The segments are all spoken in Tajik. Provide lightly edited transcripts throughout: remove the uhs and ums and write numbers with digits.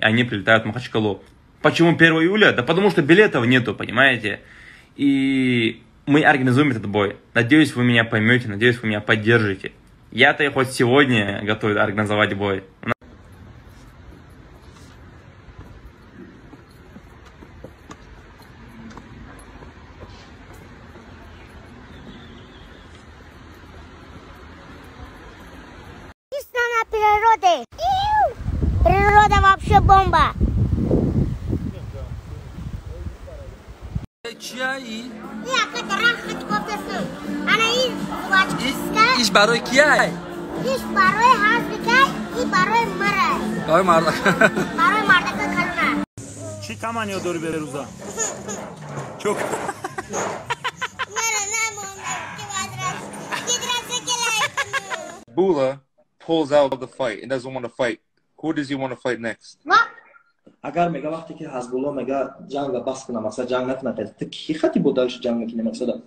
и они прилетают в Махачкалу. Почему 1 июля? Да потому что билетов нету, понимаете? И мы организуем этот бой. Надеюсь, вы меня поймете, надеюсь, вы меня поддержите. Я-то и хоть сегодня готов организовать бой. Природы. Природа вообще бомба. Чӣ таманниё дорӣ Берӯза? Чӯк. Була pulls out of the fight and doesn't want to fight. Who does he want to fight next? Агар мега вақте ки Ҳазбулло мега ҷанга бас кунам, масалан ҷанг накунад, ту ки хати бо дальше ҷанг мекунӣ масалан?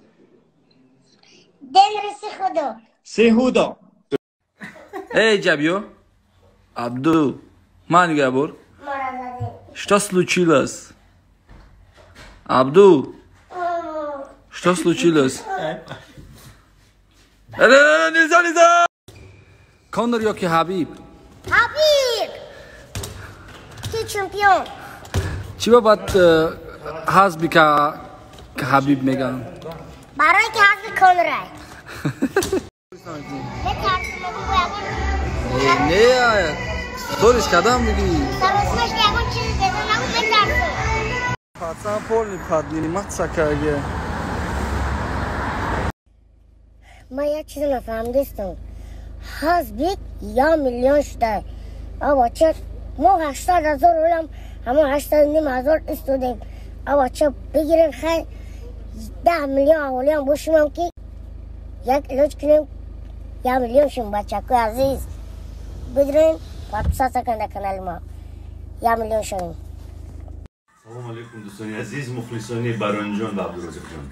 Денри Сехудо. Сехудо. Эй, Ҷабиё. Абду, ман габор. Что случилось? Абду. Что случилось? Нельзя, нельзя. Конор ёки Хабиб? Хабиб! Ты чемпион. Чӣ ба баъд ҳазби ка Хабиб меган? Барои ки ҳазби Конорай. Не, сторис кадам диги. Пацан полный подниматься каге. Ма як чизо нафаҳмидистам. Ҳазбик 1 миллион шуда. Авача мо 80 000 олам, ҳамо 85 000 истодем. Авача бигирем хай 10 миллион аҳолиам бошимам ки як илоҷ кунем 1 миллион шим. Бачакои азиз, бидирем подписаться кунед дар канали мо, 1 миллион шавем. Салом алейкум дӯстони азиз, мухлисони Баронҷон ва Абдурозиқҷон.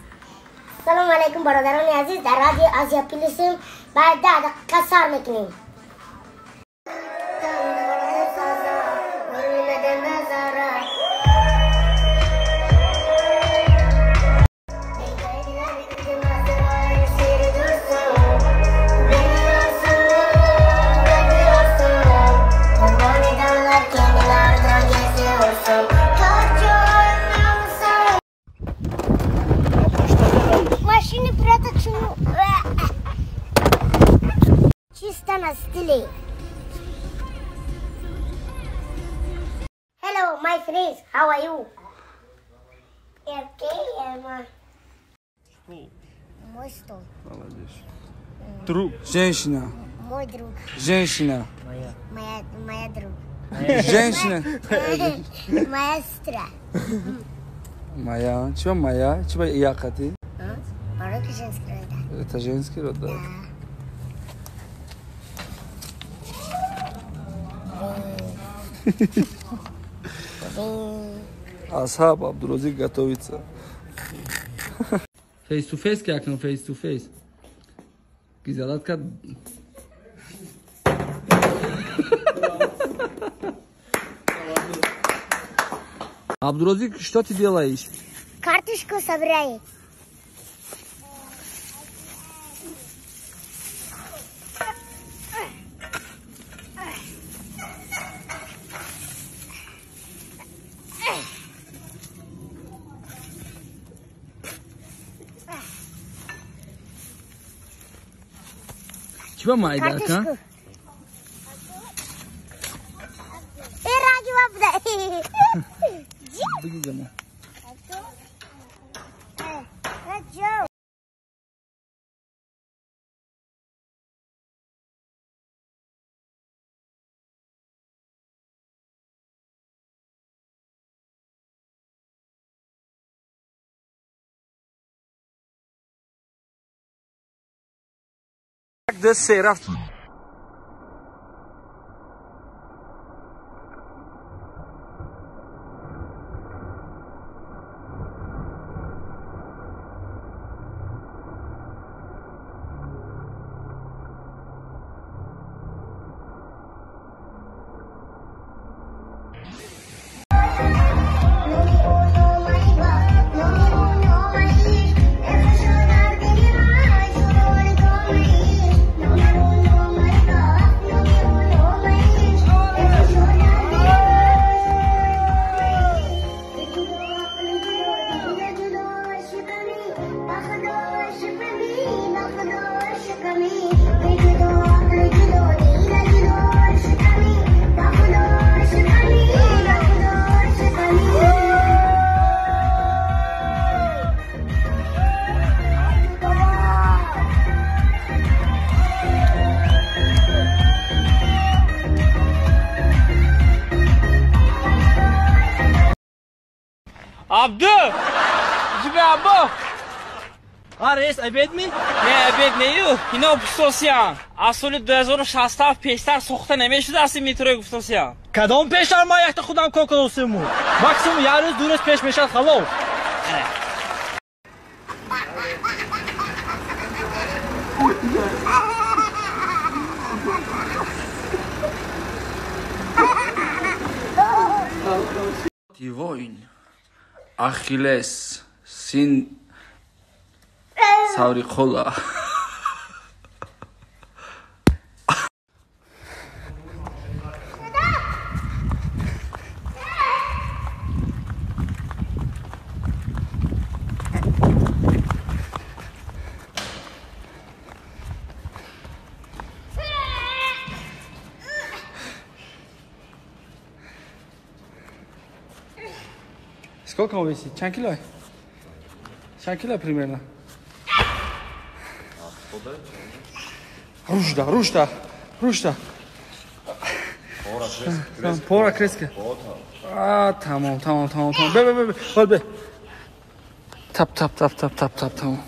Салом алейкум бародарони азиз, дар радио Азия Плюсим баъд 10 дақиқа сар мекунем. Машины прятать. Чисто на стиле. Hello, my friends. How are you? Okay, Emma. Мой стол. Молодец. Друг. Женщина. Мой друг. Женщина. Моя друг. Женщина. Моя сестра. Моя. Чего моя? Чего я хати? Пароль женский род. Это женский род, да. Асхаб Абдурозик готовится. Face to face как ну face to face. Гизалатка. Абдурозик, что ты делаешь? Картошку собирает. Чего майдака? Рафт. Ҷибе або. А рейс обед ми? Не, обед нею. Ино гуфтосиян. Аз соли 2067 пештар сохта намешудааст ин метрои гуфтосиян. Кадом пештар, ма якта худам кор кардосиму. Максимум як рӯз, 2 рӯз пеш мешад, халос. Ты воин. Ахиллес, сын Саврикола. Сколько он весит? Чанд кило? Чанд кило примерно? Ружда, ружда, ружда. Пора креска. А, тамом, тамом, тамом, тамом. Бе, бе, бе, бе. Бе. Тап, тап, тап, тап, тап, тап, тамом.